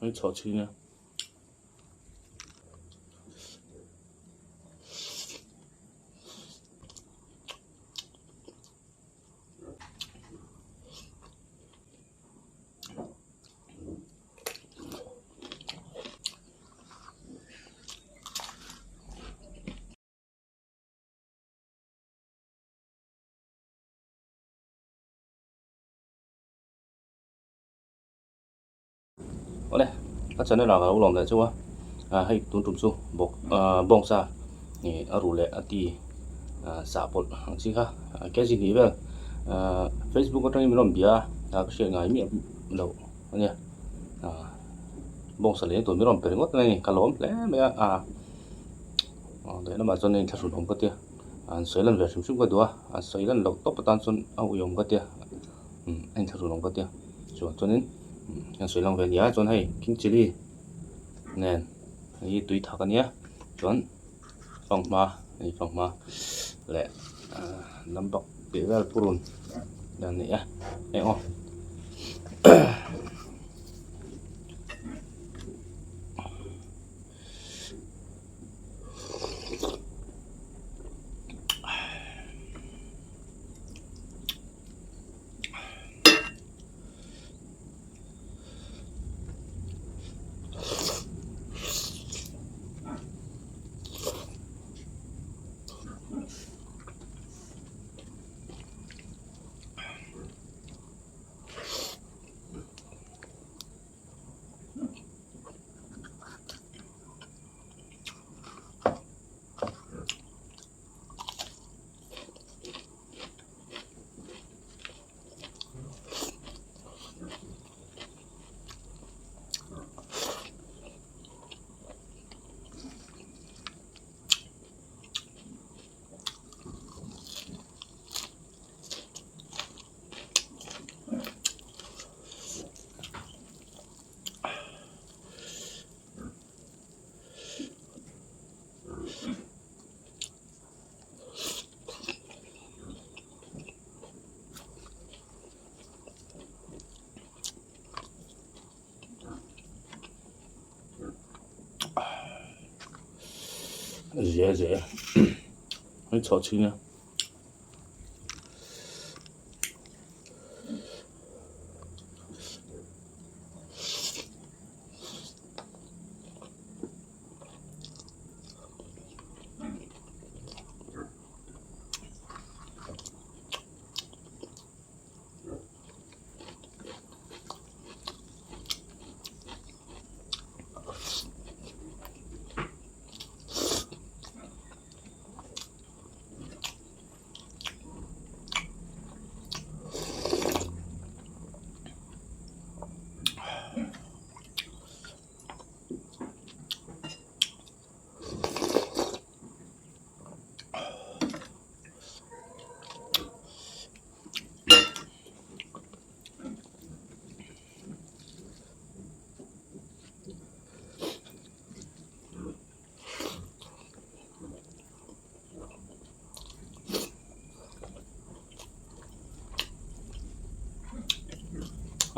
Hei chhuah chhin a. Awle ka channel ah ka lo lawm leh chu a ah hei tun tum chu bawk ah bawngsa ih a ruh leh a ti ah sah pawlh ang chi kha kg hnih vel ah facebook atangin min rawn bia a ka hriat ngai miah loh a nia ah bawngsa leh tur min rawn pe ringawt mai a ni ka lawm hle mai a ah lehlamah chuan hei thlahrun awm ka tia an sawi lan ve hrim hrim ka duh a an sawi lan loh tawp atan chuan a uiawm ka tia umm a inthlahrun awm ka tia chuan chuanin an sawi lang ve a ni a chuan hei king chilli nen hei hi tui thak a nia chuan fanghma hei fanghma leh ahh lambak tih vel purun a ni a heng aw. Zia zia hei chhuah chhin a.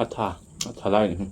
A tha a tha lai a ni.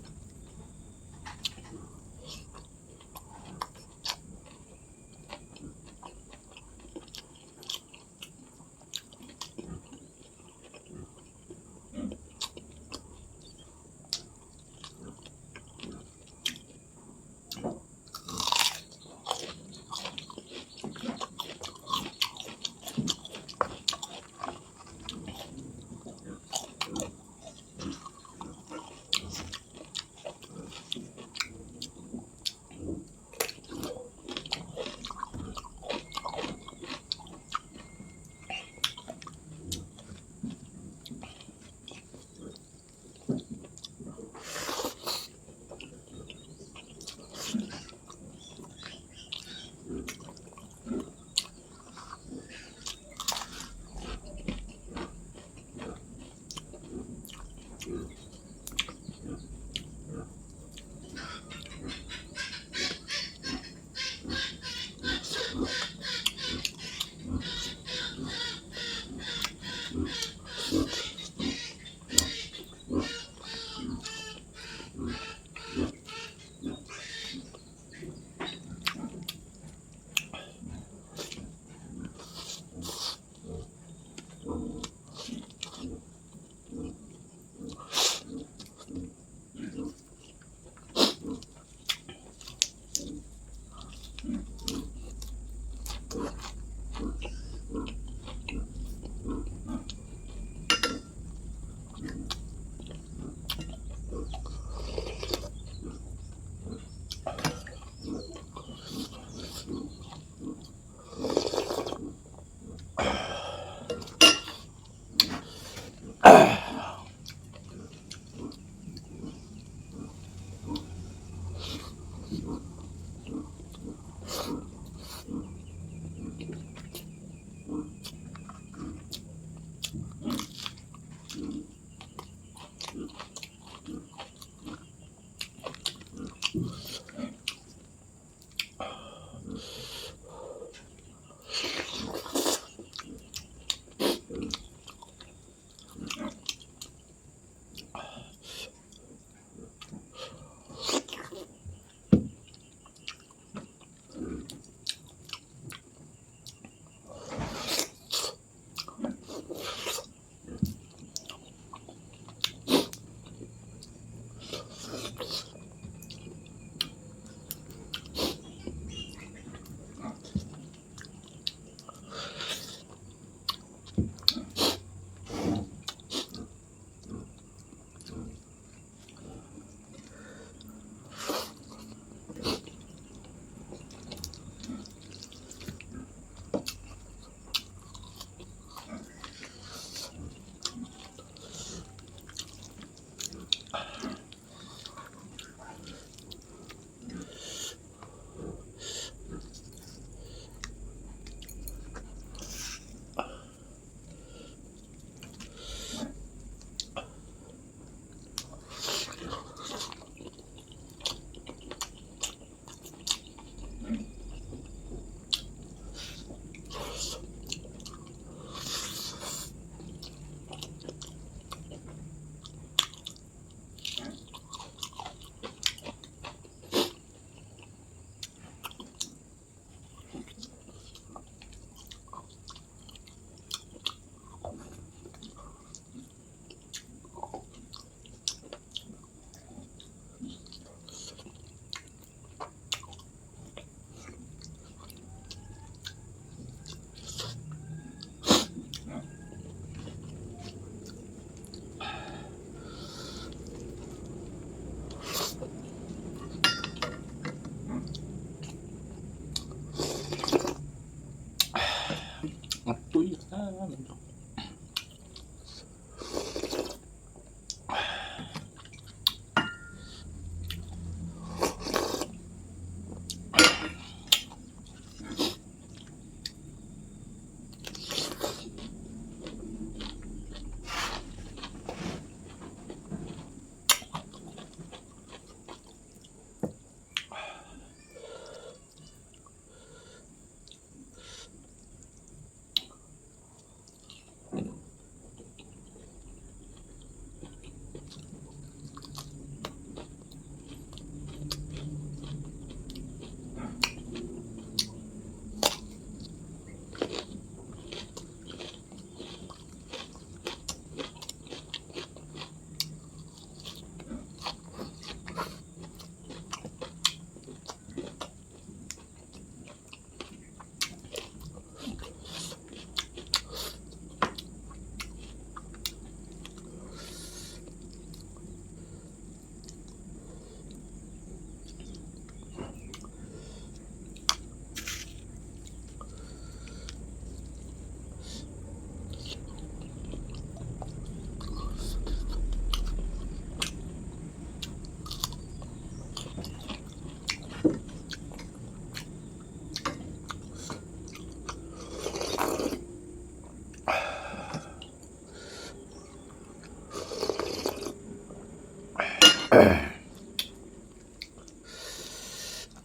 A tui hle a ni.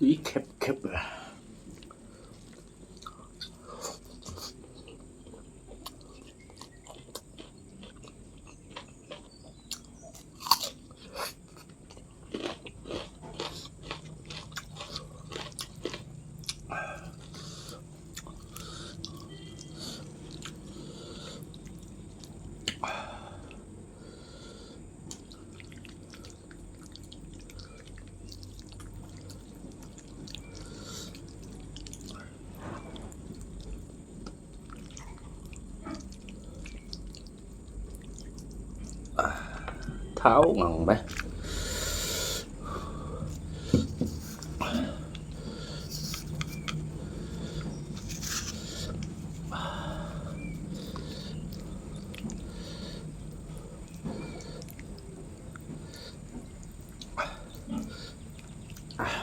Tui khep khep a. Thau ngang mai.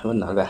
Vẫn nói về.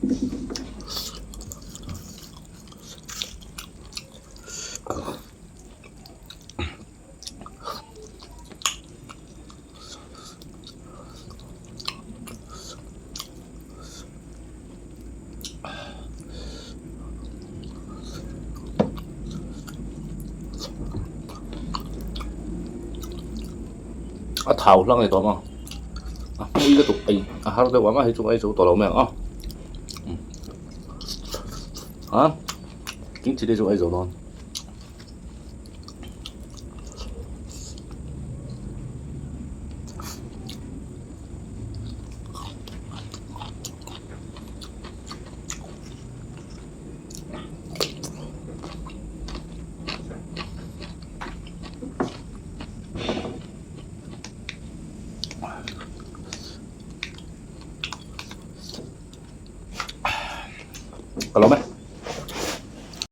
A thau hlang a ni tawh maw a hmui lutuk ei a har deuh ang a hei chu ka ei zo tawh lo mai ang aw a king chilli chu ka ei zo dawn. Ka lawm e.